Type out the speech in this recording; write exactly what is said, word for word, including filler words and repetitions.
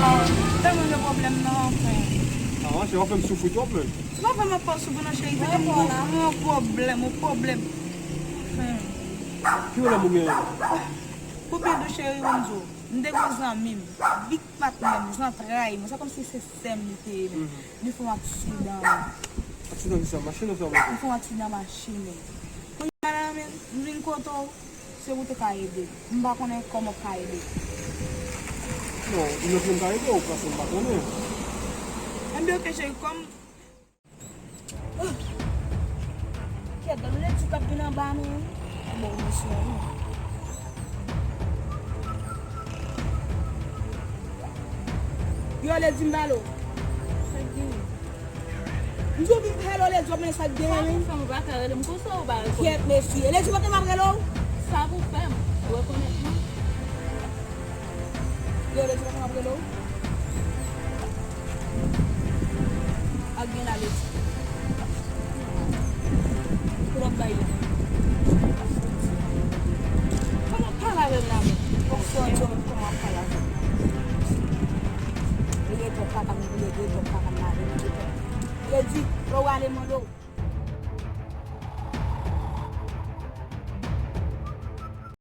Ah, tèlman gen pwoblèm nan, anfen. Ah, cheri, w ap fè m soufri twòp, menm. Se pa fè m ap fè w soufri, non, cheri. Se ke m gen yon pwoblèm, yon pwoblèm. Anfen. Ki pwoblèm ou genyen? Pou byen dou, cheri, ban m di w. M te gen yon zanmi m, big patnè m, zantray mwen, se kòmsi se sè m li te ye menm. Li fè yon aksidan. Aksidan kisa? Machin oswa moto? Li fè yon aksidan machin. Kounye a la menm, m vin kote w, se ou te ka ede m. M pa konnen kòman w ka ede m. Non, m menm m ka ede w, paske m pa konnen. Enben, oke, cheri, kòm Kèt, gade leti k ap vin anba nou. Bon, mesye, wi. Yo, leti m pale w. Sa k genyen? M di w vin pale w, leti w ap mande sa k genyen, wi. Sa pou fè m, ou pa ka rele m konsa, ou pa rekonèt. Kèt, mesye. Leti w pa konn m ap rele w? Sa pou fè m, ou rekonèt mwen? Yo, leti w pa konn m ap rele w? Ak gen la leti. Pou w ap bay la. Kòman w ap pale avè m la menm? Fòk se yon djòb kòman w ap pale avè m. Li gen twòp kaka, m li gen twòp kaka, m lave, li gen twòp. Yo di, lè w ale mande w.